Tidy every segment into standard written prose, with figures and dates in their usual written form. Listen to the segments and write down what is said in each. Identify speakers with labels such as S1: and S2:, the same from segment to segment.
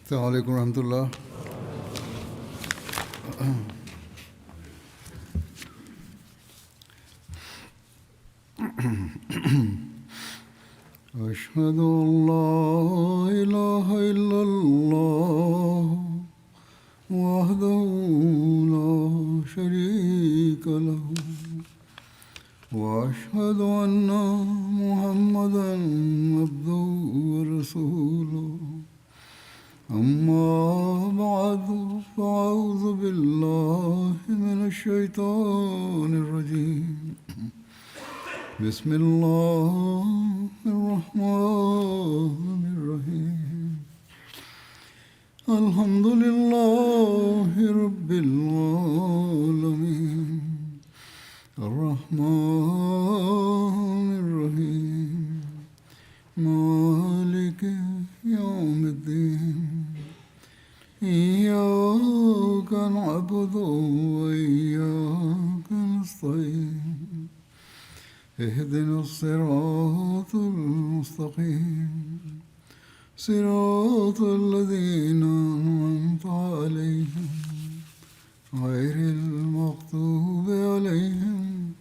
S1: Selam alejkum rahmetullah. Ashhadu an la ilaha illa Allah wahdahu la sharika lahu wa ashhadu anna Muhammadan abduhu wa rasuluhu. Amma ba'du fa'udhu billahi minash shaitanir rajim. Bismillahir Rahmanir Rahim. Alhamdulillahi Rabbil Alamin. Ar-Rahmanir Rahim. Malik يوم الدين إياك نعبد وإياك نستعين اهدنا الصراط المستقيم صراط الذين أنعمت عليهم غير المغضوب عليهم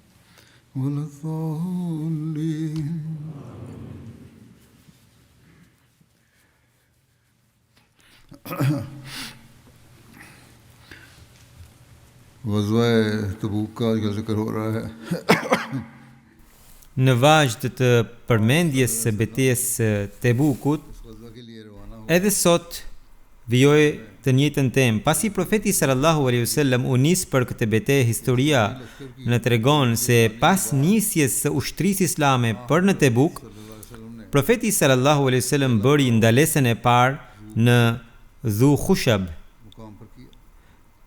S1: ولا الضالين Ghazwa Tabuk ka zikr ho raha hai.
S2: Në vazhdë të përmendjes së betejës së Tebukut, edhe sot vijoj të njëjtën temë. Pasi Profeti sallallahu alejhi ve sellem u nis për këtë betejë historia na tregon se pas nisjes së ushtrisë islame për në Tebuk, Profeti sallallahu alejhi ve sellem bëri ndalesën e parë në Dhu Khushab,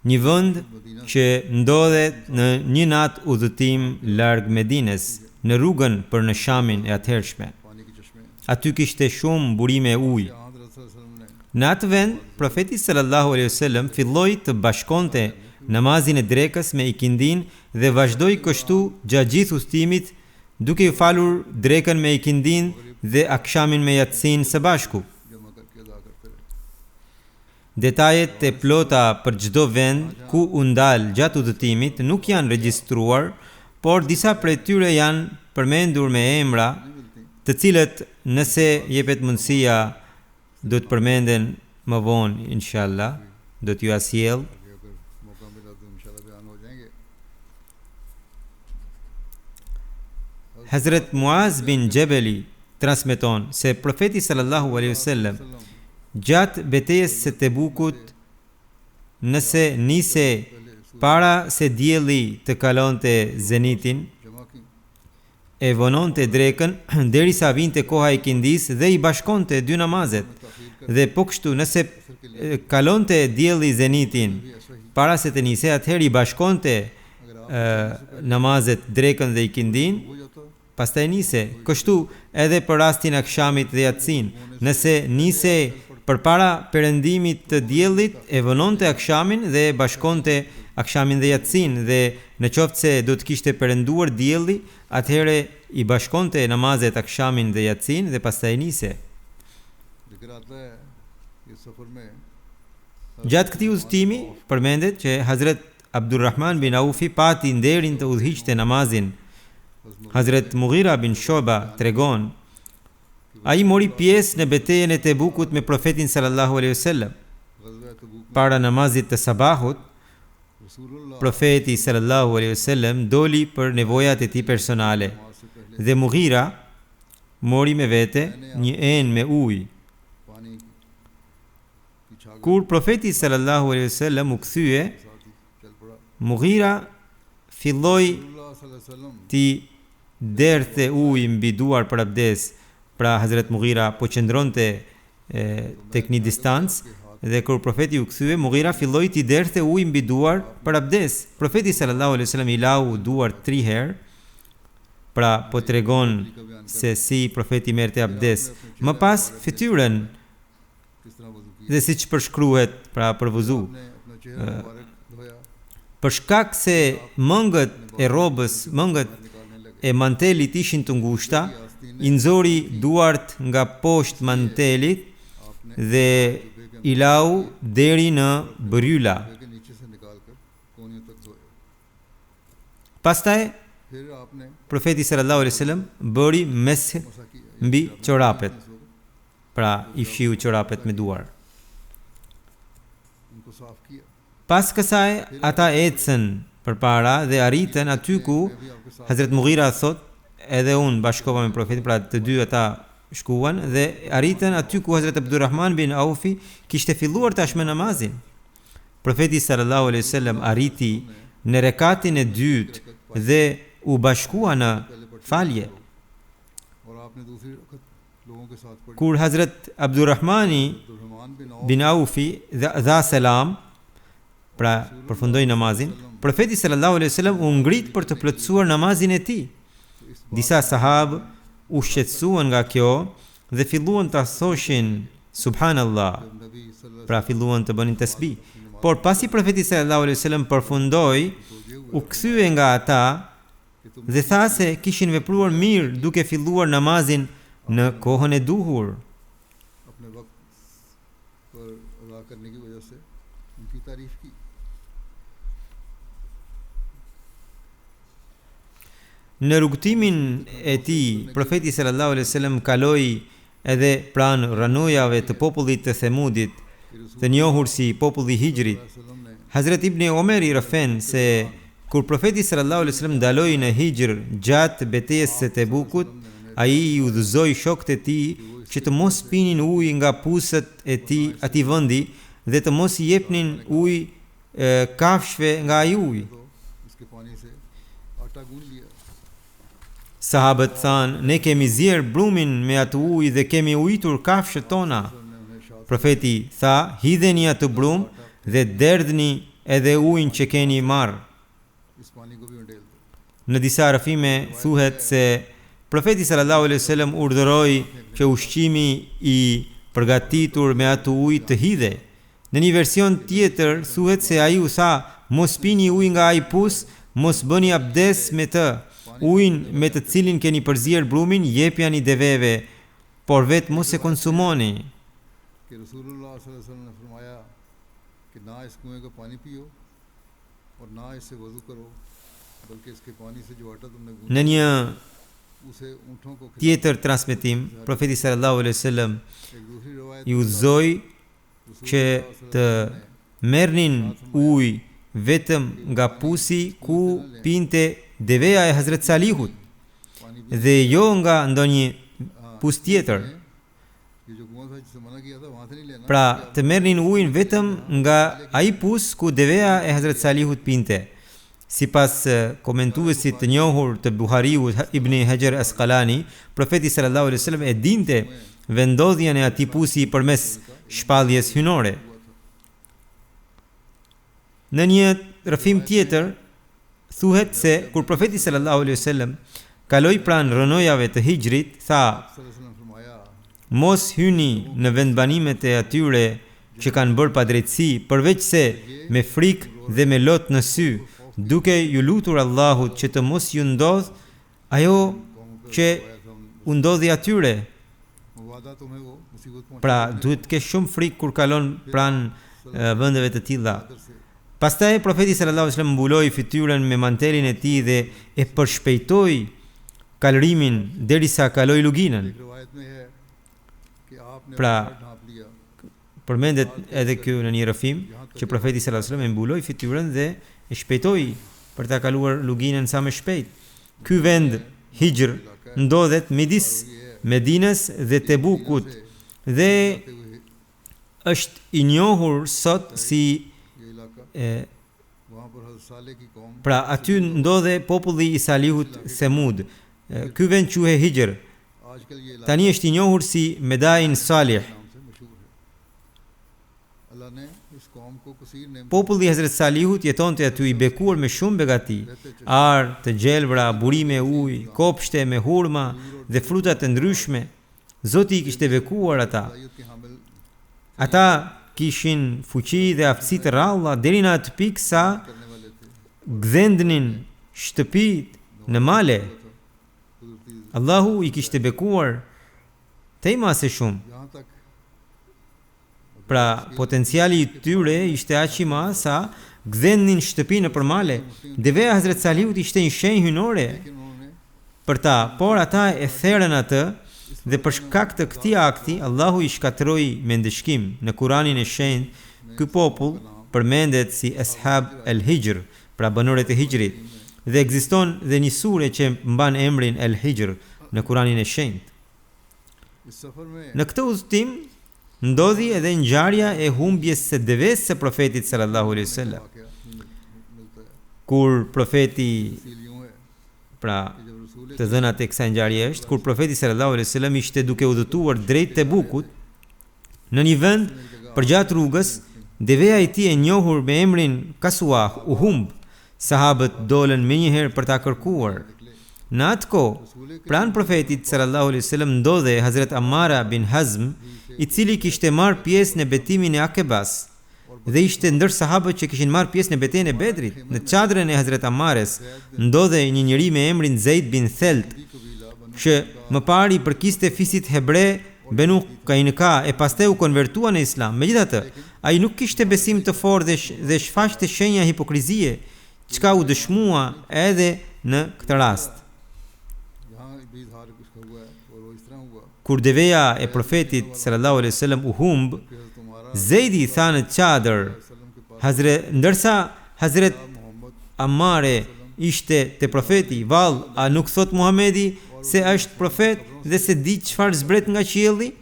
S2: një vend që ndodhet në një natë udhëtim larg Medinës, në rrugën për në Shamin e atëhershme. Aty kishte shumë burime uji. Në atë vend, Profeti sallallahu alejhi ve sellem filloi të bashkonte namazin e drekës me ikindinë dhe vazhdoi kështu gjatë gjithë udhëtimit duke u falur drekën me ikindinë dhe akshamin me jacinë së bashku. Detajet e plota për çdo vend ku u ndal gjatë udhëtimit nuk janë regjistruar, por disa prej tyre janë përmendur me emra, të cilët nëse jepet mundësia do të përmenden më vonë inshallah, do t'jua sjell. Hazret Muaz bin Xhebeli transmeton se Profeti sallallahu alejhi wasallam gjatë betejës së Tebukut nëse nisej para se dielli të kalonte zenitin, e vononte drekën derisa vinte koha e ikindisë dhe i bashkonte dy namazet. Dhe po kështu nëse kalonte dielli zenitin para se të nisej, atëherë i bashkonte namazet drekën dhe ikindinë, pastaj nisej. Kështu edhe për rastin e akshamit dhe jacinë, nëse nisej përpara perëndimit të diellit, e vononte akshamin dhe e bashkonte akshamin dhe jacinë dhe në qoftë se do të kishte perënduar dielli, atëherë i bashkonte namazet akshamin dhe jacinë dhe pastaj nisej. Gjatë këtij udhëtimi, përmendet që Hazret Abdurrahman bin Aufi pati nderin të udhëhiqte namazin. Hazret Mughira bin Shu'ba tregon, Ai mori pjesë në betejën e Tebukut me Profetin sallallahu alejhi ve sellem. Para namazit të sabahut, Profeti sallallahu alejhi ve sellem doli për nevojat e tij personale dhe Mughira mori me vete një enë me ujë. Kur Profeti sallallahu alejhi ve sellem u kthye, Mughira filloi t'i derdhte ujë mbi duar për abdes, pra Hazret Mughira po qëndronte tek një distancë dhe kur Profeti u kthye, Mughira filloi t'i derdhte ujë mbi duar për abdes. Profeti sallallahu alejhi ve sellem i lau duart tri herë, pra po tregon se si Profeti merrte abdes. Më pas fytyrën dhe siç përshkruhet, pra për vuzu. Për shkak se mëngët e rrobës, mëngët e mantelit ishin të ngushta, i nxori duart nga poshtë mantelit dhe i lau deri në bërryla. Pastaj Profeti sallallahu alaihi wasallam bëri mesh mbi çorapet. Pra i fshiu çorapet me duar. Pas kësaj ata ecën përpara dhe arritën aty ku Hazret Mughira thotë edhe unë bashkova me profetin, pra të dy ata shkuan dhe arritën aty ku Hazret Abdurrahman bin Aufi kishte filluar tashmë namazin. Profeti sallallahu alejhi ve sellem arriti në rekatin e dytë dhe u bashkua në falje. Kur Hazret Abdurrahmani bin Aufi dha selam, pra përfundoi namazin, Profeti sallallahu alejhi ve sellem u ngrit për të plotësuar namazin e tij. Disa sahabë u shqetësuan nga kjo dhe filluan ta thoshin Subhanallah, pra filluan të bënin tesbih. Por pasi Profeti sallallahu alejhi ve sellem përfundoi, u kthye nga ata dhe tha se kishin vepruar mirë duke filluar namazin në kohën e duhur. Në rrugëtimin e tij, Profeti sallallahu alejhi ve sellem kaloi edhe pranë rrënojave të popullit të Themudit, të njohur si populli i Hixhrit. Hazret Ibni Omeri rrëfen se kur Profeti sallallahu alejhi ve sellem ndaloi në Hixhr gjatë betejës së Tebukut, ai i udhëzoi shokët e tij që të mos pinin ujë nga puset e tij atij vendi dhe të mos i jepnin ujë kafshëve nga ai ujë. Sahabët thanë, Ne kemi zier brumin me atë ujë dhe kemi ujitur kafshët tona. Profeti tha, Hidheni atë brumë dhe derdhni edhe ujin që keni marrë. Në disa rrëfime thuhet se Profeti sallallahu alejhi ve sellem urdhëroi që ushqimi i përgatitur me atë ujë të hidhej. Në një version tjetër thuhet se ai u tha, Mos pini ujë nga ai pus, mos bëni abdes me të. Ujin me të cilin keni përzier brumin jepjani deveve, por vetë mos e konsumoni. Në një tjetër transmetim, Profeti sallallahu alejhi ve sellem i udhëzoi që të merrnin ujë vetëm nga pusi ku pinte deveja e Hazret Salihut dhe jo nga ndonjë pus tjetër. Pra, të merrnin ujin vetëm nga ai pus ku deveja e Hazret Salihut pinte. Sipas komentuesit të njohur të Buhariut Ibni Haxher Askalani, Profeti sallallahu alejhi ve sellem e dinte vendndodhjen e atij pusi përmes shpalljes hyjnore. Në një rrëfim tjetër thuhet se kur Profeti sallallahu alejhi ve sellem kaloi pranë rrënojave të Hixhrit, tha: Mos hyni në vendbanimet e atyre që kanë bërë padrejtësi, përveçse me frikë dhe me lot në sy, duke iu lutur Allahut që të mos ju ndodhë ajo që u ndodhi atyre. Pra, duhet të kesh shumë frikë kur kalon pranë vendeve të tilla. Pastaj Profeti sallallahu alejhi ve sellem mbuloi fytyrën me mantelin e tij dhe e përshpejtoi kalërimin derisa kaloi luginën. Pra, përmendet edhe ky në një rrëfim që profeti sallallahu alajhi wasallam e mbuloi fytyrën dhe e shpejtoi për ta kaluar luginën sa më shpejt. Ky vend Hixhr ndodhet midis Medinës dhe Tebukut dhe është i njohur sot si e, Pra aty ndodhej populli i Salihut Themud. Ky vend quhej Hixhr. Tani është i njohur si Medain Salih. Populli i Hazret Salihut jetonte aty i bekuar me shumë begati, arë të gjelbra, burime uji, kopshte me hurma dhe fruta të ndryshme. Zoti i kishte bekuar ata. Ata kishin fuqi dhe aftësi të rralla deri në atë pikë sa gdhendnin shtëpitë në male. Allahu i kishte bekuar tej mase shumë. Pra, potenciali i tyre ishte aq i madh sa gdhendnin shtëpi nëpër male. Deveja e Hazret Salihut ishte një shenjë hyjnore për ta, por ata e therën atë dhe për shkak të këtij akti Allahu i shkatërroi me ndëshkim. Në Kuranin e Shenjtë ky popull përmendet si Eshab el-Hixhr, pra banorët e Hixhrit, dhe ekziston dhe një sure që mban emrin El-Hixhr në Kuranin e Shenjtë. Në këtë udhëtim ndodhi edhe ngjarja e humbjes së devesë së Profetit sallallahu alaihi wasallam. Kur profeti pra të dhënat e kësaj ngjarje është kur profeti sallallahu alaihi wasallam ishte duke udhëtuar drejt Tebukut në një vend përgjatë rrugës deveja e tij e njohur me emrin Kasuah u humb Sahabët dolën menjëherë për ta kërkuar. Në atë kohë, pranë Profetit, sallallahu alejhi ve sellem, ndodhej Hazret Ammara bin Hazm, i cili kishte marrë pjesë në betimin e Akebas dhe ishte ndër sahabët që kishin marrë pjesë në betejën e Bedrit. Në çadrën e Hazret Ammares ndodhej një njeri me emrin Zejd bin Thelt, që më parë i përkiste fisit hebre Benu Kainka e pastaj u konvertua në Islam. Megjithatë, ai nuk kishte besim të fortë dhe dhe shfaqte shenja hipokrizie, çka u dëshmua edhe në këtë rast. Kur deveja e Profetit, sallallahu alejhi ve sellem, u humb, Zejdi tha në çadër, Hazre, ndërsa Hazret Ammare ishte te Profeti, Vallë, a nuk thotë Muhamedi se është profet dhe se di çfarë zbret nga qielli?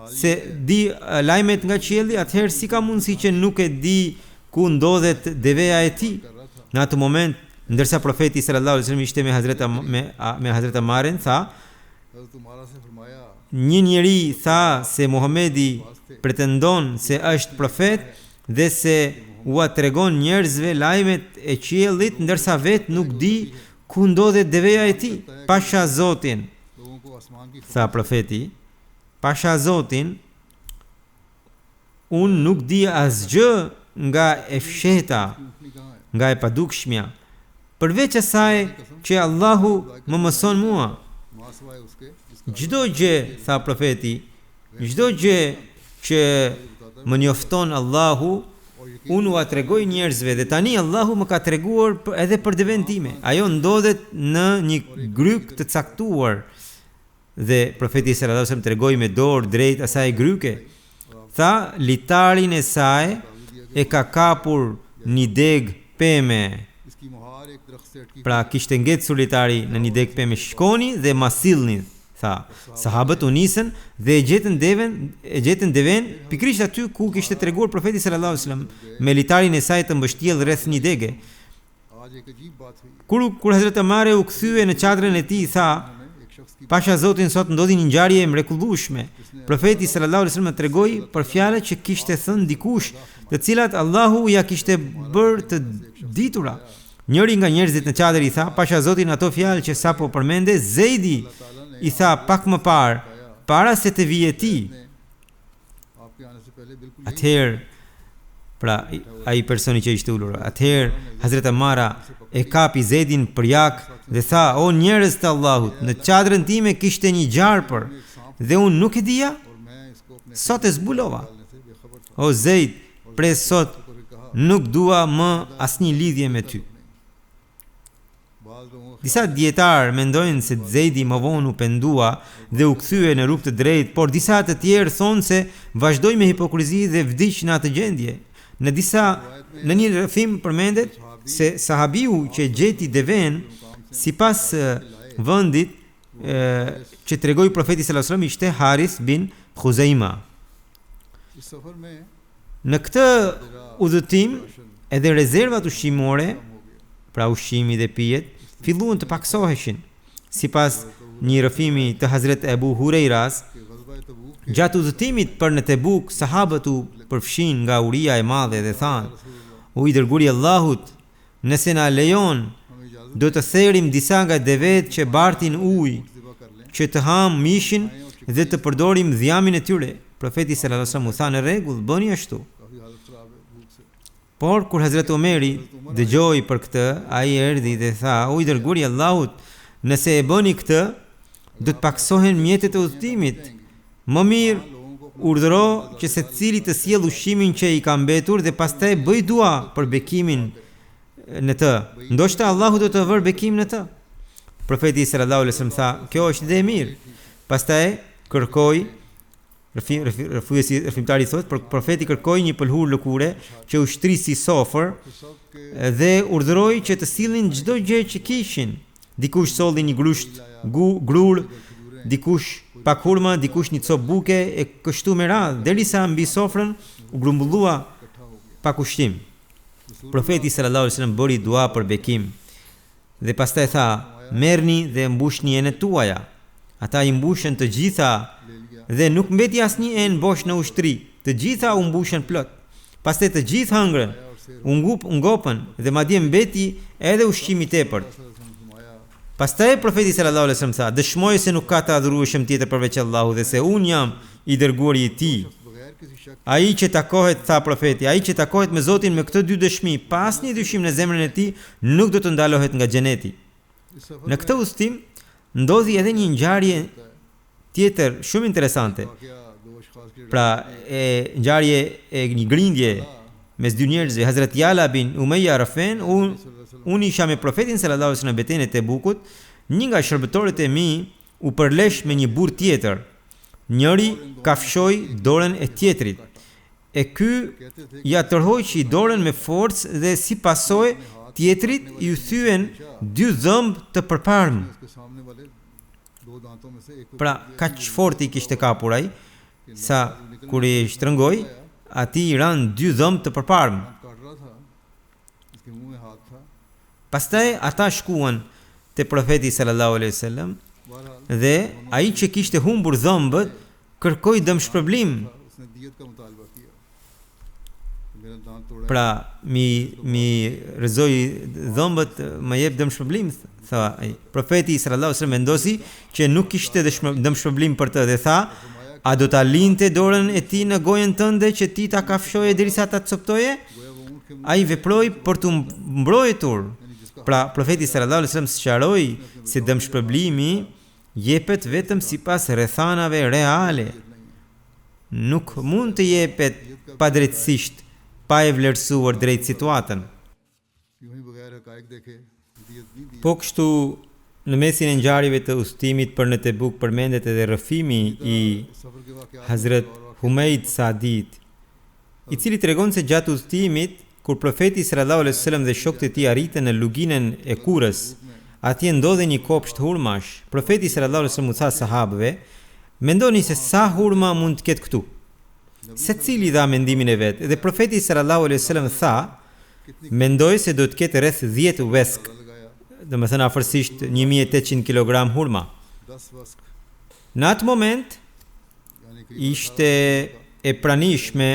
S2: Se di lajmet nga qielli, atëherë si ka mundësi që nuk e di ku ndodhet deveja e tij? Në atë moment, ndërsa Profeti sallallahu alejhi ve sellem ishte me Hazret me me Hazret Ammaren, tha, Një njeri tha se Muhamedi pretendon se është profet dhe se ua tregon njerëzve lajmet e qiellit ndërsa vetë nuk di ku ndodhet deveja e tij. Pasha Zotin, tha profeti, pasha Zotin, Unë nuk di asgjë nga e fshehta, nga e padukshmja, përveç asaj që Allahu më mëson mua. Çdo gjë, tha Profeti, çdo gjë që më njofton Allahu, unë ua tregoj njerëzve dhe tani Allahu më ka treguar edhe për devenë time. Ajo ndodhet në një grykë të caktuar Dhe Profeti sallallahu alejhi wasallam tregoi me dorë drejt asaj gryke. Tha, litarin e saj e ka kapur një degë peme. Pra kishte ngecur litari në një degë peme, shkoni dhe ma sillni, tha. Sahabët u nisën dhe e gjetën deven, e gjetën devenë pikërisht aty ku kishte treguar Profeti sallallahu alejhi wasallam me litarin e saj të mbështjellë rreth një dege. Kur kur Hazret Amare u kthye në çadrën e tij, tha, Pasha Zotin sot ndodhi një ngjarje e mrekullueshme. Profeti sallallahu alejhi wasallam tregoi për fjalët që kishte thënë dikush, të cilat Allahu ia kishte bërë të ditura. Njëri nga njerëzit në çadër i tha, Pasha Zotin ato fjalë që sapo përmende, Zejdi i tha pak më parë, para se të vije ti. Atëherë, pra ai personi që ishte ulur, atëherë Hazret Amara e kapi Zejdin për jakë dhe tha: "O njerëz të Allahut, në çadrën time kishte një gjarpër dhe unë nuk e dija? Sot e zbulova. O Zejd, prej sot nuk dua më asnjë lidhje me ty." Disa dijetarë mendojnë se Zejdi më vonë u pendua dhe u kthye në rrugë të drejtë, por disa të tjerë thonë se vazhdoi me hipokrizi dhe vdiq në atë gjendje. Në disa në një rrëfim përmendet se sahabiu që gjeti devenë sipas vendit që tregoi profeti sallallahu alajhi wasallam ishte Harith bin Khuzaima. Në këtë udhëtim edhe rezervat ushqimore, pra ushqimi dhe pijet, filluan të pakësoheshin. Sipas një rrëfimi të Hazret Ebu Hurejras, gjatë udhëtimit për në Tebuk, sahabët u përfshinë nga uria e madhe dhe thanë: O i dërguari i Allahut, Nëse na lejon, do të therim disa nga devetë që bartin ujë, që të hamë mishin dhe të përdorim dhjamin e tyre. Profeti sallallahu alajhi wasallam u tha në rregull, bëni ashtu. Por kur Hazret Omeri dëgjoi për këtë, ai erdhi dhe tha: O i dërguari i Allahut, nëse e bëni këtë, do të pakësohen mjetet e udhëtimit. Më mirë. Urdhëro që secili të sjellë ushqimin që i ka mbetur dhe pastaj bëj dua për bekimin në të. Ndoshta Allahu do të vërë bekim në të. Profeti sallallahu alaihi wasallam tha, kjo është ide e mirë. Pastaj kërkoi rrëfuesi rrëfimtari thotë, por profeti kërkoi një pëlhurë lëkure që u shtri si sofër dhe urdhëroi që të sillnin çdo gjë që kishin. Dikush solli një grusht gu, grurë, dikush pak hurma, dikush një copë buke e kështu me radhë, derisa mbi sofrën u grumbullua pak ushqim. Profeti sallallahu alejhi wasallam bëri dua për bekim dhe pastaj tha, Merrni dhe mbushni enët tuaja. Ata i mbushën të gjitha dhe nuk mbeti asnjë enë bosh në ushtri, të gjitha u mbushën plot. Pastaj të gjithë hëngrën, u ngup, u ngopën dhe madje mbeti edhe ushqim i tepërt. Pastaj Profeti sallallahu alejhi wasallam tha, Dëshmoj se nuk ka të adhurueshëm tjetër përveç Allahut dhe se unë jam i dërguari i Tij. Ai që takohet, tha Profeti, ai që takohet me Zotin me këto dy dëshmi, pa asnjë dyshim në zemrën e tij, nuk do të ndalohet nga xheneti. Në këtë udhëtim ndodhi edhe një ngjarje tjetër shumë interesante. Pra, e ngjarje e një grindje mes dy njerëzve, Hazrat Jala bin Umeja rrëfen, unë unë isha me profetin sallallahu alaihi wasallam në betejën e Tebukut, një nga shërbëtorët e mi u përlesh me një burrë tjetër. Njëri kafshoi dorën e tjetrit. E ky ia tërhoqi dorën me forcë dhe si pasojë tjetrit iu thyen dy dhëmbë të përparmë. Pra, kaq fort i kishte kapur ai, sa kur i shtrëngoi, atij i ranë dy dhëmbë të përparmë. Pastaj ata shkuan te Profeti sallallahu alejhi wasallam dhe ai që kishte humbur dhëmbët kërkoi dëmshpërblim. Pra, m'i m'i rrëzoi dhëmbët, më jep dëmshpërblim, tha ai. Profeti sallallahu alejhi wasallam vendosi që nuk kishte dëmshpërblim për të dhe tha, a do ta linte dorën e tij në gojën tënde që ti ta kafshoje derisa ta copëtoje? Ai veproi për t'u mbrojtur. Pra, profeti sallallahu alejhi wasallam sqaroi se dëmshpërblimi jepet vetëm sipas rrethanave reale. Nuk mund të jepet padrejtësisht, pa e vlerësuar drejt situatën. Po kështu, në mesin e ngjarjeve të udhëtimit për në Tebuk përmendet edhe rrëfimi i Hazret Humejd Saadit, i cili tregon se gjatë udhëtimit, kur Profeti sallallahu alejhi wasallam dhe shokët e tij arritën në luginën e Kurës, atje ndodhej një kopsht hurmash. Profeti sallallahu alejhi wasallam u tha sahabëve, Mendoni se sa hurma mund të ketë këtu? Secili dha mendimin e vet dhe Profeti sallallahu alejhi wasallam tha, Mendoj se do të ketë rreth 10 vesk, domethënë afërsisht 1800 kilogram hurma. Në atë moment ishte e pranishme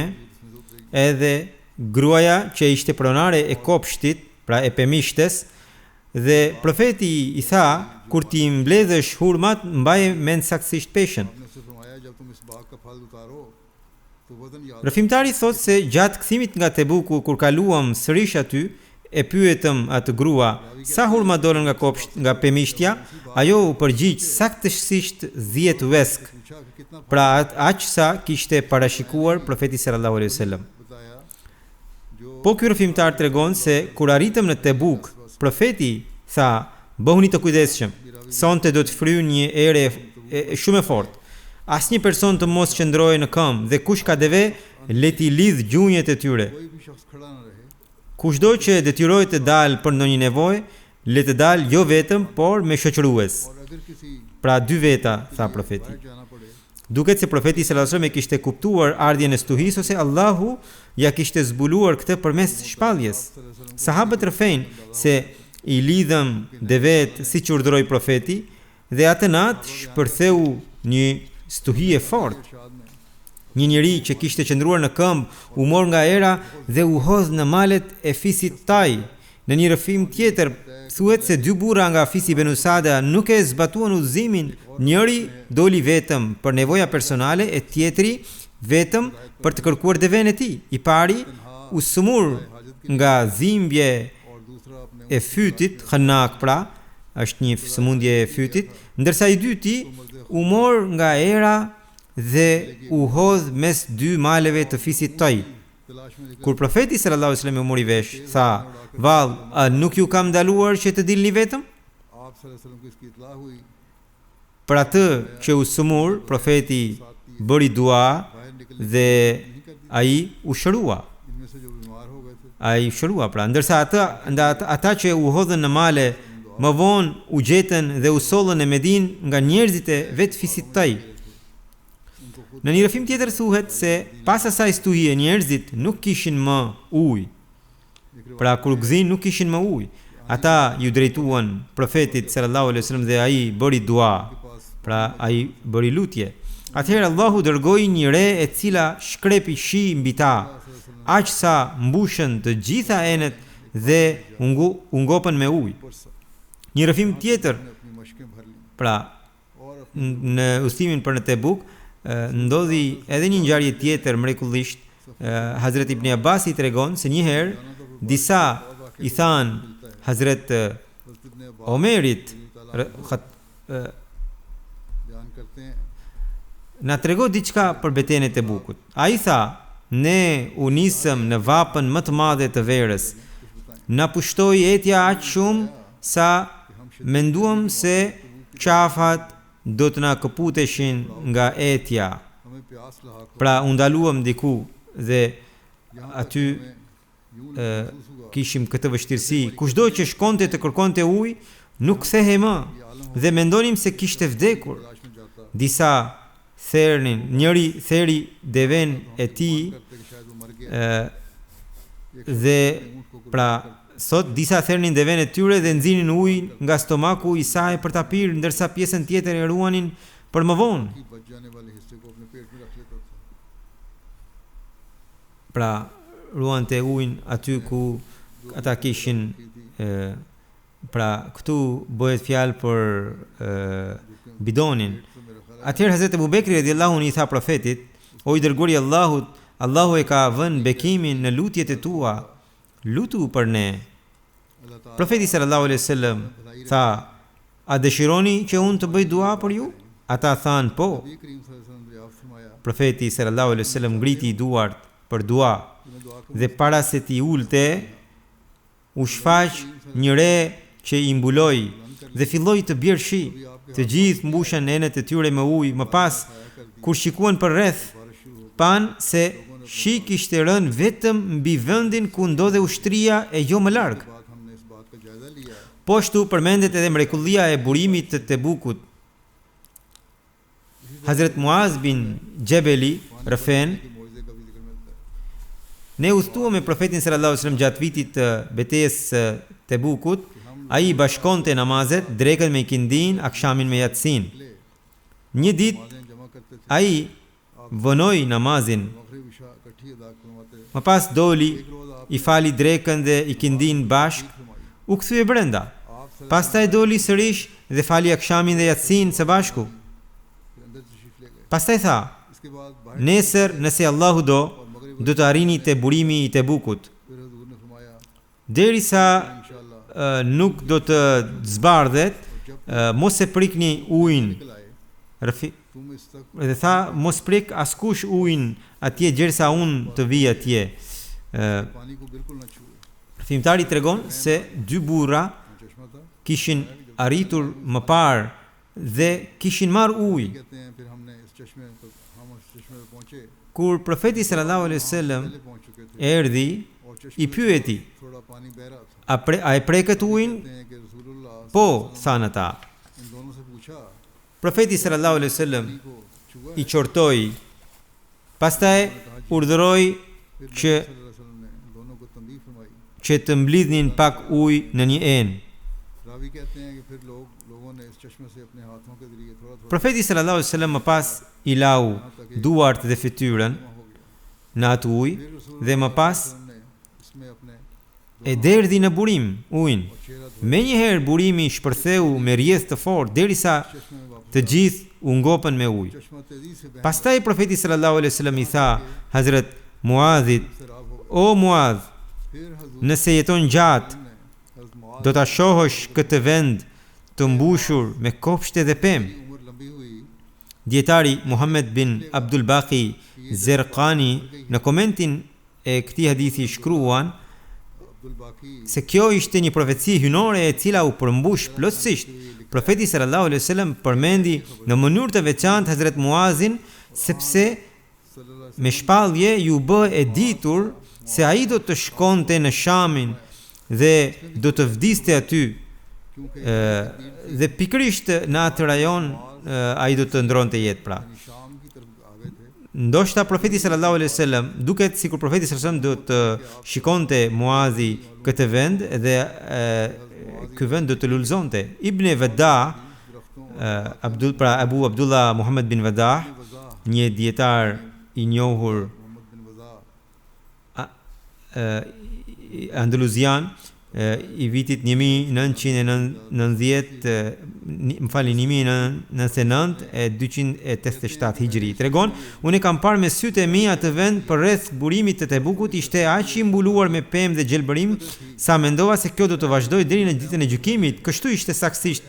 S2: edhe gruaja që ishte pronare e kopshtit, pra e pemishtes, dhe profeti i tha, kur t'i mbledhësh hurmat, mbaje mend saktësisht peshën. Rrëfimtari thotë se gjatë kthimit nga Tebuku kur kaluam sërish aty, e pyetëm atë grua, sa hurma dolën nga kopsht, nga pemishtja, ajo u përgjigj saktësisht 10 vesk, pra aq sa kishte parashikuar Profeti sallallahu alejhi wasallam. Po ky rrëfimtar tregon se kur arritëm në Tebuk, Profeti tha, Bëhuni të kujdesshëm, sonte do të fryjë një erë e shumë e fortë. Asnjë person të mos qëndrojë në këmbë dhe kush ka deve, le t'i lidhë gjunjët e tyre. Kushdo që detyrohet të dalë për ndonjë nevojë, le të dalë jo vetëm, por me shoqërues. Pra dy veta, tha Profeti. Duket se Profeti sallallahu alejhi wasallam e kishte kuptuar ardhjen e stuhisë ose Allahu ia kishte zbuluar këtë përmes shpalljes. Sahabët rrëfejnë se i lidhëm devetë siç urdhëroi Profeti dhe atë natë shpërtheu një stuhi e fortë. Një njeri që kishte qëndruar në këmbë u mor nga era dhe u hodh në malet e fisit Taj, Në një rrëfim tjetër, thuhet se dy burra nga fisi Benu Sada nuk e zbatuan udhëzimin, njëri doli vetëm për nevoja personale e tjetri vetëm për të kërkuar devenë e tij. I pari u sëmur nga dhimbje e fytit, khannak pra, është një sëmundje e fytit, ndërsa i dyti u mor nga era dhe u hodh mes dy maleve të fisit Taj. Kur Profeti sallallahu alejhi ve sellem e mori vesh, tha, Vallë, a nuk ju kam ndaluar që të dilni vetëm? Për atë që u sëmur, Profeti bëri dua dhe ai u shërua. Ai u shërua, pra, ndërsa ata, ata që u hodhën në male, më vonë u gjetën dhe u sollën në Medinë nga njerëzit e vetë fisit Taj. Në një rrëfim tjetër thuhet se pas asaj stuhie njerëzit nuk kishin më ujë. Pra kur u gdhinë nuk kishin më ujë. Ata iu drejtuan Profetit sallallahu alejhi ve sellem dhe ai bëri dua, pra ai bëri lutje. Atëherë Allahu dërgoi një re e cila shkrepi shi mbi ta, aq sa mbushën të gjitha enët dhe u ngopën me ujë. Një rrëfim tjetër, pra në udhëtimin për në Tebuk ndodhi edhe një ngjarje tjetër mrekullisht. Hazret Ibn Abbasi tregon se një herë disa i thanë Hazret Omerit na trego diçka për betejën e Tebukut. Ai tha, ne u nisëm në vapën më të madhe të verës. Na pushtoi etja aq shumë sa menduam se qafat do të na këputeshin nga etja. Pra u ndaluam diku dhe aty e, kishim këtë vështirësi. Kushdo që shkonte të kërkonte ujë, nuk kthehej më dhe mendonim se kishte vdekur. Disa thernin, njëri theri devenë e tij e, dhe pra Sot, disa thernin devenë e tyre dhe nxirrnin ujin nga stomaku i saj për ta pirë, ndërsa pjesën tjetër e ruanin për më vonë. Pra, ruante ujin aty ku ata kishin e, pra këtu bëhet fjalë për e, bidonin. Atëherë Hazret Abu Bekri radiallahu anhu i tha profetit, o i dërguari i Allahut, Allahu e ka vënë bekimin në lutjet e tua. Lutu për ne. Profeti sallallahu alejhi ve sellem tha, A dëshironi që unë të bëj dua për ju? Ata thanë, Po. Profeti sallallahu alejhi ve sellem ngriti duart për dua dhe para se t'i ulte, u shfaq një re që i mbuloi dhe filloi të bjerë shi. Të gjithë mbushën enët e tyre me ujë, më pas, kur shikuan përreth, panë se shi kishte rënë vetëm mbi vendin ku ndodhej ushtria e jo më larg. Po ashtu përmendet edhe mrekullia e burimit të Tebukut. Hazret Muaz bin Xhebeli rrëfen, Ne udhëtuam me Profetin sallallahu alejhi ve sellem gjatë vitit të betejës së Tebukut, ai i bashkonte namazet, drekën me ikindinë, akshamin me jacinë. Një ditë ai vonoi namazin. Më pas doli, i fali drekën dhe ikindinë bashkë, u kthye brenda. Pastaj doli sërish dhe fali akshamin dhe jacinë së bashku. Pastaj tha, Nesër, nëse Allahu do, do të arrini te burimi i Tebukut. Derisa nuk do të zbardhet, mos e prikni ujin. Rrëfi dhe tha, mos prik askush ujin atje gjersa unë të vij atje. Rrëfimtari tregon se dy burra kishin arritur më parë dhe kishin marrë ujë. Kur Profeti sallallahu alejhi ve sellem erdhi, i pyeti, a, pre, a e prekët ujin? Po, thanë ata. Profeti sallallahu alejhi ve sellem i qortoi Pastaj urdhëroi që që të mblidhnin pak ujë në një enë. Profeti sallallahu alejhi ve sellem më pas i lau duart dhe fytyrën në atë ujë dhe më pas E derdhi në burim, ujin. Menjëherë burimi shpërtheu me rrjedhë të fortë derisa të gjithë u ngopën me ujë. Pastaj Profeti sallallahu alejhi ve sellem i tha Hazret Muadhit, O Muadh, nëse jeton gjatë, do ta shohësh këtë vend të mbushur me kopshte dhe pemë. Dijetari Muhammed bin Abdul Baki Zerkani në komentin e këtij hadithi shkruan se kjo ishte një profeci hyjnore e cila u përmbush plotësisht. Profeti sallallahu alejhi ve sellem përmendi në mënyrë të veçantë Hazret Muazin sepse me shpallje iu bë e ditur se ai do të shkonte në Shamin dhe do të vdiste aty dhe pikërisht në atë rajon ai do të ndërronte jetë pra. Ndoshta profeti sallallahu alaihi wasallam duket sikur profeti sallallahu alaihi wasallam do të shikonte Muazi këtë vend dhe e, ky vend do të lulëzonte. Ibn Vadah Abdul pra Abu Abdullah Muhammad bin Vadah, një dijetar i njohur andaluzian i vitit 1990, më falni 1099 e 287 Hijri. Tregon, unë e kam parë me sytë e mi atë vend përreth burimit të Tebukut ishte aq i mbuluar me pemë dhe gjelbërim sa mendova se kjo do të vazhdojë deri në ditën e gjykimit. Kështu ishte saktësisht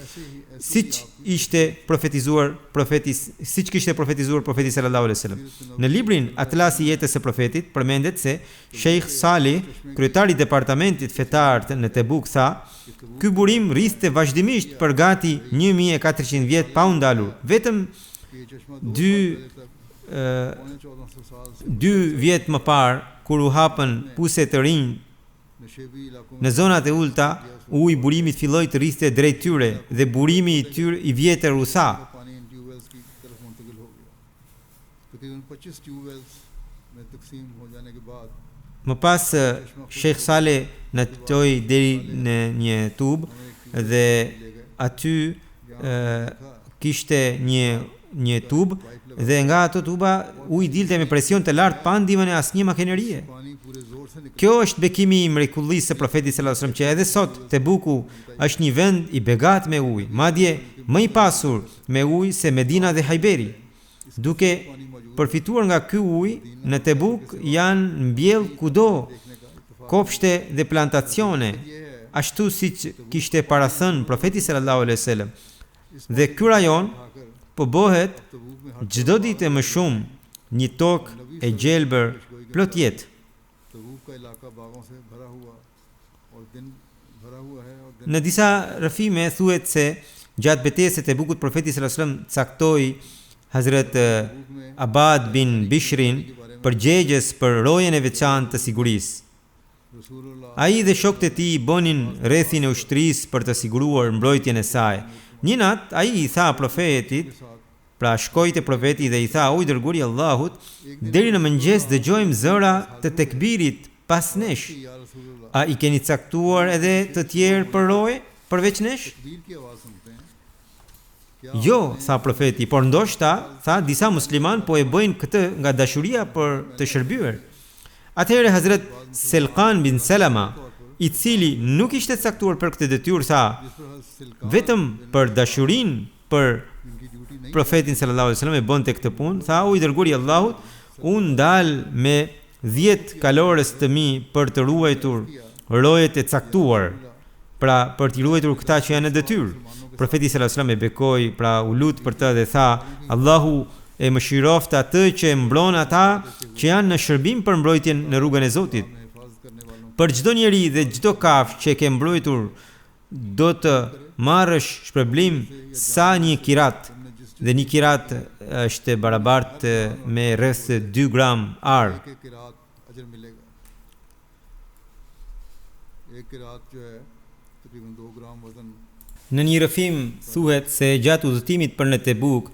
S2: siç ishte profetizuar profeti siç kishte profetizuar profeti sallallahu alejhi wasallam. Në librin Atlasi i jetës së profetit përmendet se Sheikh Salih, kryetar i departamentit fetar në Tebuk tha, Ky burim rridhte vazhdimisht për gati 1400 vjet pa u ndalur, vetëm dy dy vjet më parë kur u hapën puse të rinj Në zonat e ulëta, uji i burimit filloi të rridhte drejt tyre dhe burimi i tyre i vjetër u tha. Më pas Sheikh Saleh na çoi deri në një tub dhe aty kishte një një tub dhe nga ato tuba uji dilte me presion të lartë pa ndihmën e asnjë makinerie. Kjo është bekimi i mrekullisë së Profetit sallallahu alajhi wasallam që edhe sot Tebuku është një vend i begatë me ujë, madje më i pasur me ujë se Medina dhe Hajberi. Duke përfituar nga ky ujë, në Tebuk janë mbjellë kudo kopshte dhe plantacione, ashtu siç kishte parathënë Profeti sallallahu alejhi wasallam. Dhe ky rajon po bëhet çdo ditë e më shumë një tokë e gjelbër plot jetë. Në disa rrëfime thuhet se gjatë betejës së Tebukut Profeti sallallahu alajhi wasallam caktoi Hazret Abad bin Bishrin përgjegjës për rojen e veçantë të sigurisë. Ai dhe shokët e tij bënin rrethin e ushtrisë për të siguruar mbrojtjen e saj. Një natë, ai i tha Profetit, pra shkoi te Profeti dhe i tha, O i Dërguari i Allahut, deri në mëngjes dëgjojmë zëra të tekbirit pas nesh. A i keni caktuar edhe të tjerë për roje, përveç nesh? Jo, tha Profeti, por ndoshta, tha, disa muslimanë po e bëjnë këtë nga dashuria për të shërbyer. Atëherë Hazret Selkan bin Selama, i cili nuk ishte caktuar për këtë detyrë, tha, vetëm për dashurinë për Profetin sallallahu alaihi wasallam e bënte këtë punë, tha, o i dërguari i Allahut, unë dal me 10 kalorës të mi për të ruajtur rojet e caktuar. Pra, për t'i ruajtur këta që janë në detyrë. Profeti sallallahu alajhi wasallam e bekoi, pra u lut për të dhe tha, Allahu e mëshiroftë atë që e mbron ata që janë në shërbim për mbrojtjen në rrugën e Zotit. Për çdo njeri dhe çdo kafshë që e ke mbrojtur do të marrësh shpërblim sa një kirat dhe një kirat është e barabartë me rreth 2 gram ar. Në një rrëfim thuhet se gjatë udhëtimit për në Tebuk,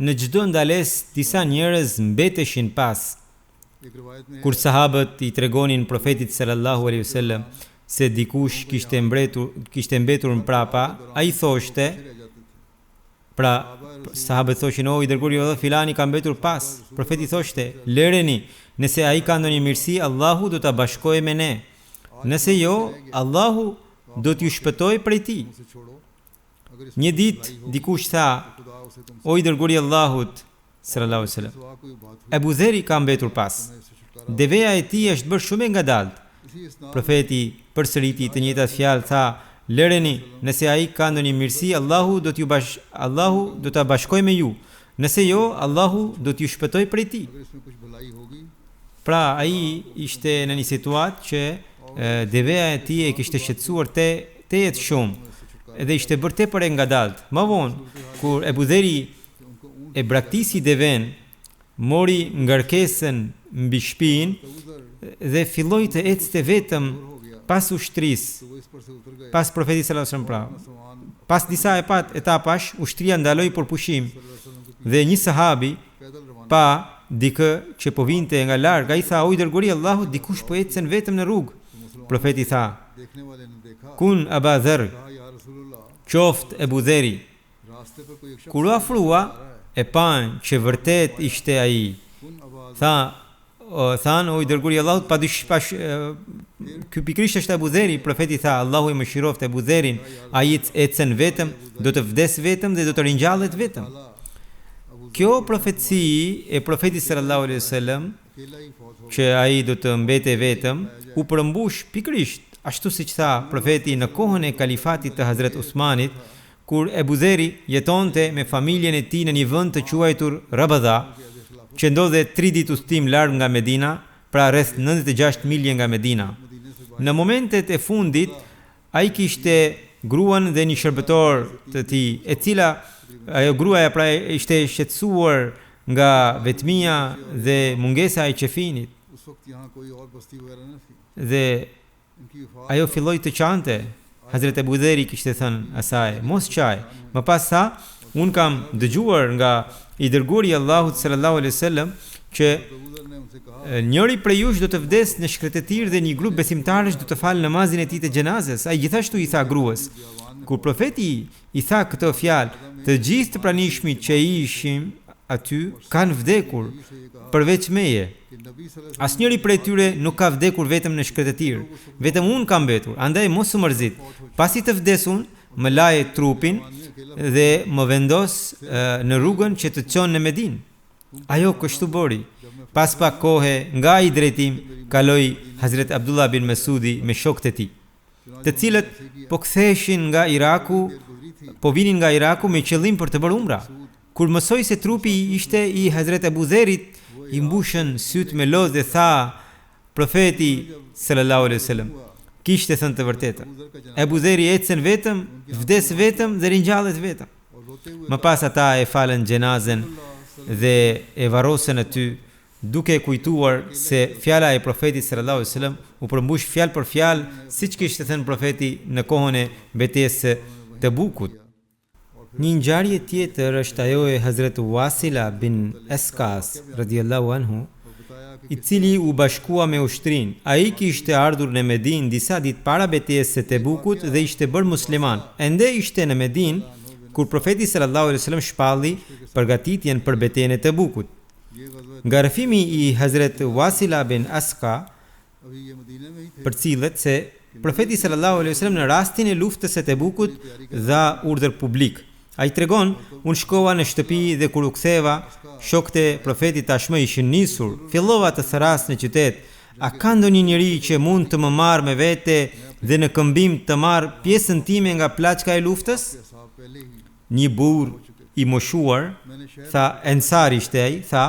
S2: në çdo ndalesë disa njerëz mbeteshin pas. Kur sahabët i tregonin Profetit sallallahu alejhi wasallam se dikush kishte mbretur, kishte mbetur mbrapa, ai thoshte, Pra, sahabët thoshin, o i dërguari i Allahut, filani ka mbetur pas. Profeti thoshte, lëreni, nëse ai ka ndonjë mirësi, Allahu do ta bashkojë me ne. Nëse jo, Allahu do t'ju shpëtojë prej tij. Një ditë dikush tha, o i dërguari i Allahut, sallallahu alaihi wasallam. Ebu Dheri ka mbetur pas. Deveja e tij është bërë shumë e ngadaltë. Profeti përsëriti të njëjtat fjalë, tha. Lëreni, nëse ai ka ndonjë mirësi, Allahu do t'ju bash Allahu do ta bashkojë me ju. Nëse jo, Allahu do t'ju shpëtojë prej tij. Pra, ai ishte në një situatë që deveja e tij e kishte shqetësuar te tejet shumë dhe ishte bërë tepër e ngadaltë. Më vonë, kur Ebu Dheri e braktisi devenë, mori ngarkesën mbi shpinë dhe filloi të ecte vetëm pas ushtrisë, pas Profetit sallallahu alajhi wasallam pra. Pas disa epat etapash, ushtria ndaloi për pushim dhe një sahabi pa dikë që po vinte nga larg, ai tha: "O i dërguari i Allahut, dikush po ecën vetëm në rrugë." Profeti tha: "Kun Aba Dherr, qoftë Ebu Dheri." Kur u afrua, e panë që vërtet ishte ai. Tha, thanë, o i dërguari i Allahut, pa dysh, pa ky pikërisht është Ebu Dheri, profeti tha, Allahu e mëshiroftë Ebu Dherin, ai ecën vetëm, do të vdesë vetëm dhe do të ringjallet vetëm. Kjo profeci e profetit sallallahu alaihi wasallam që ai do të mbetej vetëm, u përmbush pikërisht ashtu siç tha profeti në kohën e kalifatit të Hazret Uthmanit, Kur Ebu Dheri jetonte me familjen e tij në një vend të quajtur Rabadha, që ndodhet tri ditë udhëtim larg nga Medina, pra rreth 96 milje nga Medina. Në momentet e fundit, ai kishte gruan dhe një shërbëtor të tij, e cila ajo gruaja pra ishte shqetësuar nga vetmia dhe mungesa e qefinit. Dhe Ajo filloi të qante. Hazret Ebu Dheri i kishte thënë asaj, Mos qaj. Më pas tha, Unë kam dëgjuar nga i dërguari i Allahut sallallahu alaihi wasallam që njëri prej jush do të vdesë në shkretëtirë dhe një grup besimtarësh do të falë namazin e tij të xhenazes. Ai gjithashtu i tha gruas, kur profeti i tha këto fjalë, të gjithë të pranishmit që ishim aty kanë vdekur përveç meje. Asnjëri prej tyre nuk ka vdekur vetëm në shkretëtirë, vetëm unë kam mbetur, andaj mos u mërzit. Pasi të vdes unë, më laje trupin dhe më vendos në rrugën që të çon në Medinë. Ajo kështu bëri. Pas pak kohe, nga ai drejtim kaloi Hazret Abdullah bin Mesudi me shokët e tij. të cilët po ktheheshin nga Iraku, po vinin nga Iraku me qëllim për të bërë umra. Kur mësoi se trupi ishte i Hazret Ebu Dherit, i mbushën sytë me lot dhe tha Profeti sallallahu alaihi wasallam kishte thënë të vërtetën. Ebu Dheri ecën vetëm, vdes vetëm dhe ringjallet vetëm. Më pas ata e falën xhenazen dhe e varrosën aty duke kujtuar se fjala e Profetit sallallahu alejhi ve sellem u përmbush fjalë për fjalë siç kishte thënë Profeti në kohën e betejës së Tebukut. Një ngjarje tjetër është ajo e Hazret Wasila bin Eskas radijallahu anhu, i cili u bashkua me ushtrinë. Ai kishte ardhur në Medinë disa ditë para betejës së Tebukut dhe ishte bërë musliman. Ende ishte në Medinë kur Profeti sallallahu alejhi ve sellem shpalli përgatitjen për betejën e Tebukut. Nga rrëfimi i Hazret Wasila bin Asqa përcillet se Profeti sallallahu alejhi ve sellem në rastin e luftës së Tebukut dha urdhër publik. Ai tregon, unë shkova në shtëpi dhe kur u ktheva, shokët e Profetit tashmë ishin nisur. Fillova të thërras në qytet, a ka ndonjë njeri që mund të më marrë me vete dhe në këmbim të marr pjesën time nga plaçka e luftës? Një burrë i moshuar, tha, Ensar ishte ai, tha,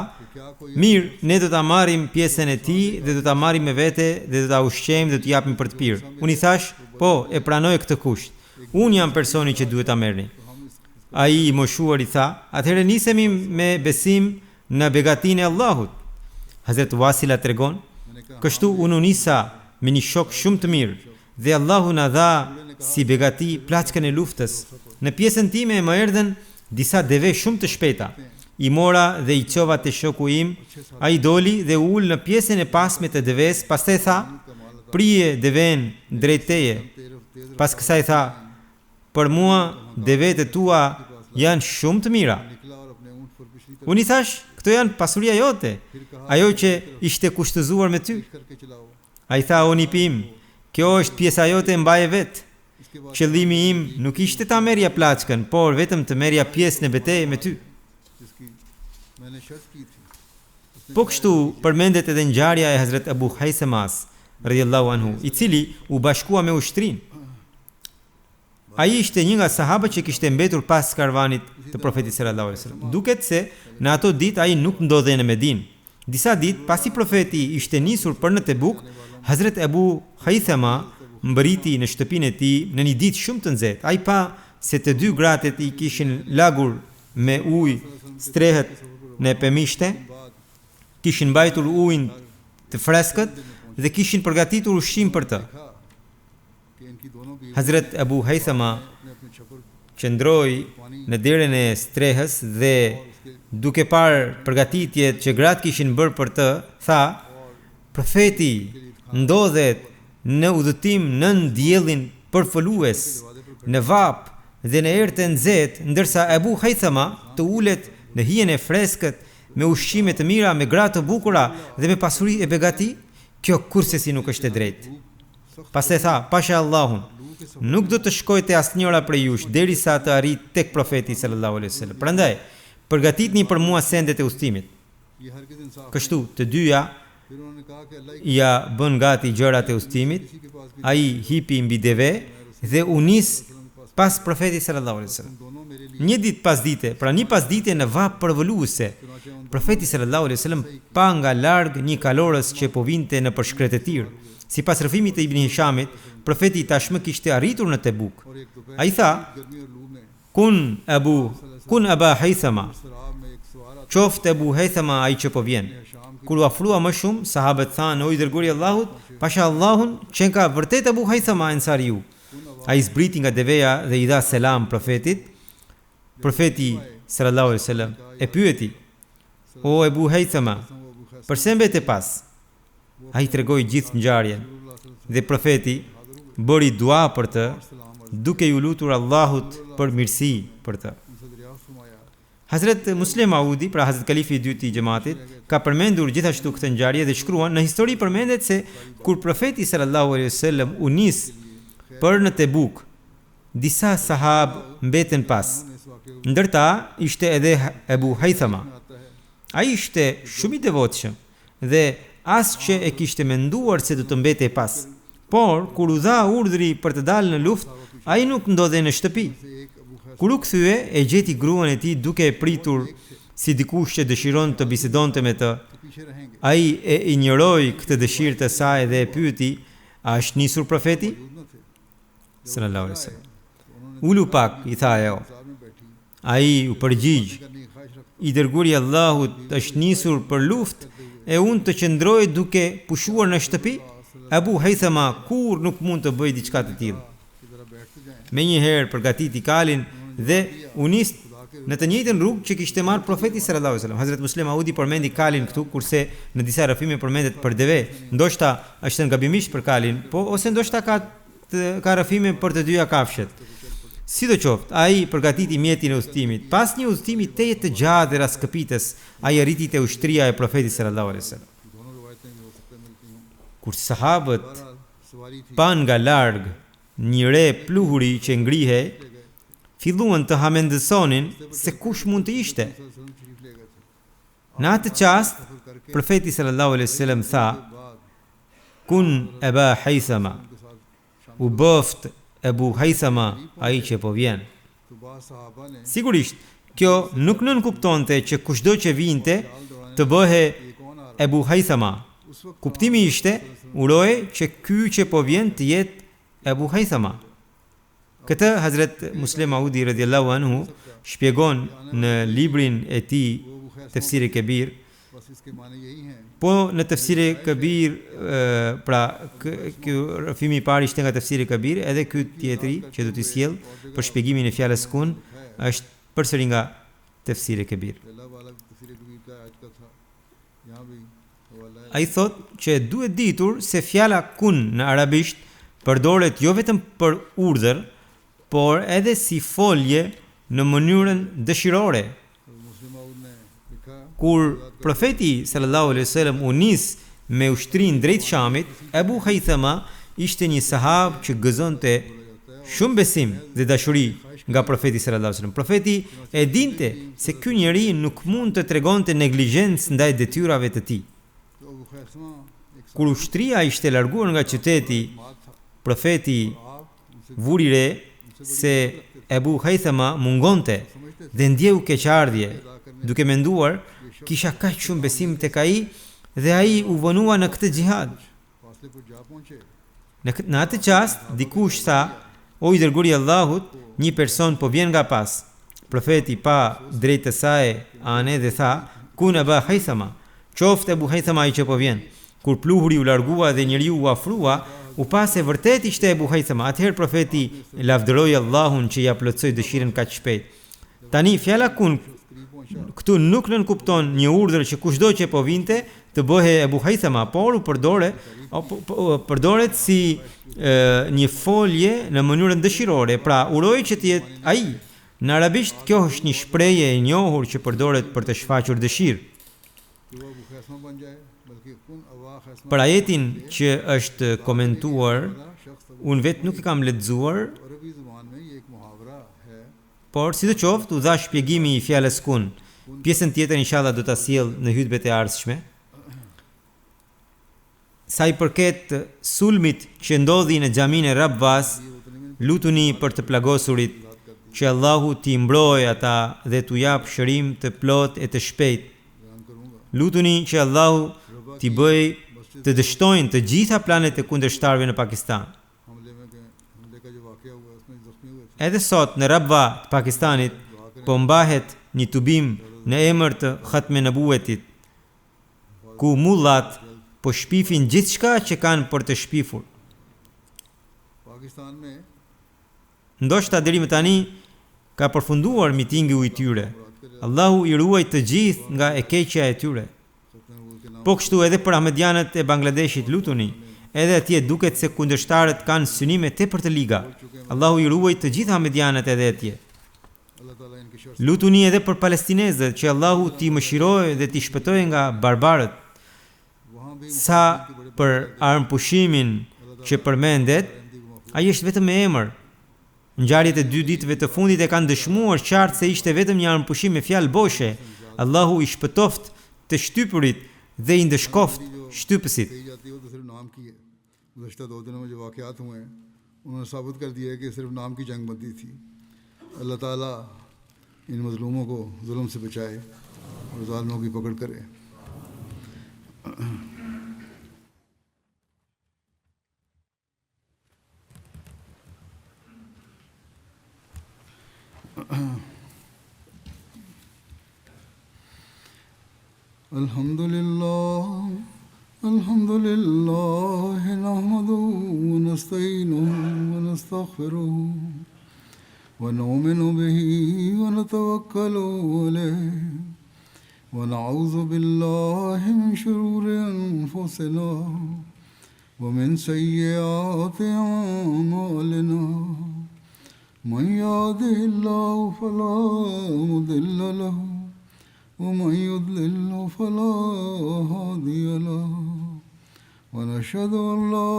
S2: Mirë, ne do ta marrim pjesën e tij dhe do ta marrim me vete dhe do ta ushqejmë dhe do t'i japim për të pirë. Unë i thashë, Po, e pranoj këtë kusht. Unë jam personi që duhet ta merrni. Ai i moshuari tha, Atëherë nisemi me besim në begatinë e Allahut. Hazret Wasila tregon, Kështu unë u nisa me një shok shumë të mirë, Dhe Allahu na dha si begati plaçkën e luftës. Në pjesën time më erdhën disa deve shumë të shpejta. I mora dhe i çova te shoku im, ai doli dhe u ul në pjesën e pasme të devesë, pastaj tha, Prije devenë drejt teje. Pas kësaj tha, Për mua devetë e tua janë shumë të mira. Unë i thashë, këto janë pasuria jote, ajo që ishte kushtëzuar me ty. Ai tha, O nipi im, kjo është pjesa jote mbaje vetë. Qëllimi im nuk ishte ta merrja plaçkën, por vetëm të merrja pjesë në betejë me ty. Po kështu përmendet edhe ngjarja e Hazret Abu Hajsemas, radijallahu anhu, i cili u bashkua me ushtrinë. Ai ishte një nga sahabët që kishte mbetur pas karvanit të Profetit sallallahu alejhi wasallam. Duket se në ato ditë ai nuk ndodhej në Medinë. Disa ditë pasi Profeti ishte nisur për në Tebuk, Hazret Ebu Haithema mbërriti në shtëpinë e tij në një ditë shumë të nxehtë. Ai pa se të dy gratë e tij kishin lagur me ujë strehët në pemishte, kishin mbajtur ujin të freskët dhe kishin përgatitur ushqim për të. Hazret Ebu Hejthema qëndroi në derën e strehës dhe duke parë përgatitjet që gratë kishin bërë për të, tha, Profeti ndodhet në udhëtim nën diellin përvëlues, në vapë dhe në erë të nxehtë, ndërsa Ebu Hejthema të ulet në hijen e freskët me ushqime të mira, me gra të bukura dhe me pasuri e begati? Kjo kurrsesi nuk është e drejtë. Pastaj tha, Pasha Allahun, nuk do të shkoj te asnjëra prej jush derisa të arrij tek Profeti sallallahu alejhi ve sellem. Prandaj, përgatitni për mua sendet e udhëtimit. Kështu, të dyja ia bënë gati gjërat e udhëtimit, ai hipi mbi deve dhe u nis pas Profetit sallallahu alejhi ve sellem. Një ditë pasdite, pra një pasdite në vapë përvëluese, Profeti sallallahu alejhi ve sellem pa nga larg një kalorës që po vinte nëpër shkretëtirë. Sipas rrëfimit të Ibn Hishamit, Profeti tashmë kishte arritur në Tebuk. Ai tha, Kun Ebu, kun Eba Hejthema, Qoftë Ebu Hejthema ai që po vjen. Kur u afrua më shumë, sahabët thanë, O i Dërguari i Allahut, pasha Allahun, qenka vërtet Ebu Hejthema Ensariu. Ai zbriti nga deveja dhe i dha selam Profetit. Profeti, sallallahu alejhi ve sellem, e pyeti, O Ebu Hejthema, përse mbete pas? Ai tregoi gjithë ngjarjen dhe Profeti bëri dua për të, duke iu lutur Allahut për mirësi për të. Hazret Musleh Maudi, pra Hazret Kalifi i dytë i xhematit, ka përmendur gjithashtu këtë ngjarje dhe shkruan, në histori përmendet se kur Profeti sallallahu alejhi ve sellem u nis për në Tebuk, disa sahabë mbetën pas. Ndër ta ishte edhe Ebu Hejthama. Ai ishte shumë i devotshëm dhe as që e kishte menduar se do të mbetej pas. Por, kur u dha urdhri për të dalë në luftë, ai nuk ndodhej në shtëpi. Kur u kthye, e gjeti gruan e tij duke e pritur si dikush që dëshiron të bisedonte me të. Ai e injoroi këtë dëshirë të saj dhe e pyeti, A është nisur profeti? Sallallahu alaihi wasallam. Ulu pak, i tha ajo. Ai u përgjigj, I dërguari i Allahut është nisur për luftë e unë të qëndroj duke pushuar në shtëpi? Ebu Hejthema kurrë nuk mund të bëjë diçka të tillë. Menjëherë përgatiti kalin dhe u nis në të njëjtën rrugë që kishte marrë Profeti sallallahu alejhi ve sellem. Hazret Musleh Maudi përmendi kalin këtu, kurse në disa rrëfime përmendet për deve. Ndoshta është thënë gabimisht për kalin, po ose ndoshta ka ka rrëfime për të dyja kafshët. Sidoqoftë, ai përgatiti mjetin e udhëtimit. Pas një udhëtimi tejet të gjatë dhe rraskapitës, ai arriti te ushtria e Profetit sallallahu alejhi ve sellem. Kur sahabët panë nga larg një re pluhuri që ngrihej, filluan të hamendësonin se kush mund të ishte. Në atë çast, Profeti sallallahu alejhi ve sellem tha, Kun Eba Hejthema, u bëftë Ebu Hejthema ai që po vjen. Sigurisht, kjo nuk nënkuptonte që kushdo që vinte të bëhej Ebu Hejthema. Kuptimi ishte, uroj që ky që po vjen të jetë Ebu Hejthema. Këtë Hazret Musleh Maudi radiallahu anhu shpjegon në librin e tij Tefsiri Kebir, po në Tefsiri Kebir, pra ky rrëfimi i parë ishte nga Tefsiri Kebir, edhe ky tjetri që do t'i sjell për shpjegimin e fjalës kun është përsëri nga Tefsiri Kebir. Ai thotë që duhet ditur se fjala kun në arabisht përdoret jo vetëm për urdhër, por edhe si folje në mënyrën dëshirore. Kur Profeti sallallahu alejhi ve sellem u nis me ushtrinë drejt Shamit, Ebu Hejthema ishte një sahab që gëzonte shumë besim dhe dashuri nga Profeti sallallahu alejhi ve sellem. Profeti e dinte se ky njeri nuk mund të tregonte neglizhencë ndaj detyrave të tij. Kur ushtria ishte larguar nga qyteti, Profeti vuri re. se Ebu Hajthama mungonte dhe ndjeu keqardhje, duke menduar, kisha kaq shumë besim tek ai dhe ai u vonua në këtë xhihad. Në në atë çast dikush tha, o i dërguari i Allahut, një person po vjen nga pas. Profeti pa drejt kësaj ane dhe tha, Kun Eba Hajthama, qoftë Ebu Hajthama ai që po vjen. Kur pluhuri u largua dhe njeriu u afrua, u pa se vërtet ishte Ebu Hajthama. Atëherë Profeti lavdëroi Allahun që ia plotësoi dëshirën kaq shpejt. Tani, fjala kun këtu nuk nënkupton një urdhër që kushdo që po vinte të bëhej Ebu Hajthama, por u përdore, përdoret si e, një folje në mënyrën dëshirore, pra uroi që të jetë ai. Në arabisht kjo është një shprehje e njohur që përdoret për të shfaqur dëshirë. Për ajetin që është komentuar, unë vetë nuk e kam lexuar, por sidoqoftë u dha shpjegimi i fjalës kun. Pjesën tjetër inshallah do ta sjell në hutbet e ardhshme. Sa i përket sulmit që ndodhi në xhaminë e Rabvas, lutuni për të plagosurit, që Allahu t'i mbrojë ata dhe t'u japë shërim të plotë e të shpejtë. Lutuni që Allahu t'i bëjë të dështojnë të gjitha planet e kundërshtarëve në Pakistan. Edhe sot në Rabva të Pakistanit po mbahet një tubim në emër të Khatme Nebuvetit. ku mullat po shpifin gjithçka që kanë për të shpifur. Ndoshta deri më tani ka përfunduar mitingu i tyre. Allahu i ruajtë të gjithë nga e keqja e tyre. Po kështu edhe për Ahmedianët e Bangladeshit lutuni, edhe atje duket se kundërshtarët kanë synime tepër të liga. Allahu i ruajtë të gjithë Ahmedianët edhe atje. Lutuni edhe për palestinezët që Allahu t'i mëshirojë dhe t'i shpëtojë nga barbarët. Sa për armëpushimin që përmendet, ai është vetëm me emër. Ngjarjet e dy ditëve të fundit e kanë dëshmuar qartë se ishte vetëm një armëpushim me fjalë boshe. Allahu i shpëtoftë të shtypurit dhe i ndëshkoftë shtypësit.
S1: گزشتہ دو دنوں میں جو واقعات ہوئے ہیں انہوں نے ثابت کر دیا ہے کہ صرف نام کی جنگ بندی تھی۔ اللہ تعالیٰ ان مظلوموں کو ظلم سے بچائے اور ظالموں کی پکڑ کرے۔ الحمد لله الحمد لله نحمده ونستعينه ونستغفره ونؤمن به ونتوكل عليه ونعوذ بالله من شرور أنفسنا ومن سيئات أعمالنا من يهده الله فلا مضل له ومن يضلل فلا هادي له ونشهد أن لا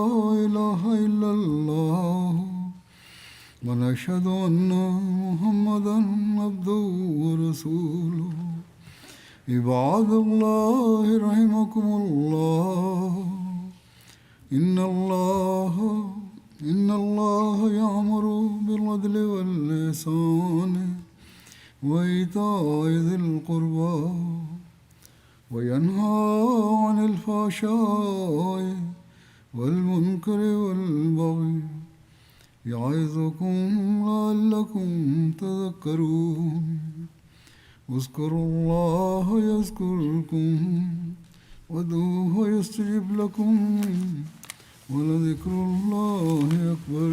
S1: إله إلا الله ونشهد أن محمدا عبده ورسوله عباد الله رحمكم الله إن الله إن الله يأمر بالعدل والإحسان وإيتاء ذي القربى وينهى عن الفحشاء والمنكر والبغي يعظكم لعلكم تذكرون اذكروا الله يذكركم وادعوه يستجب لكم ولذكر الله أكبر.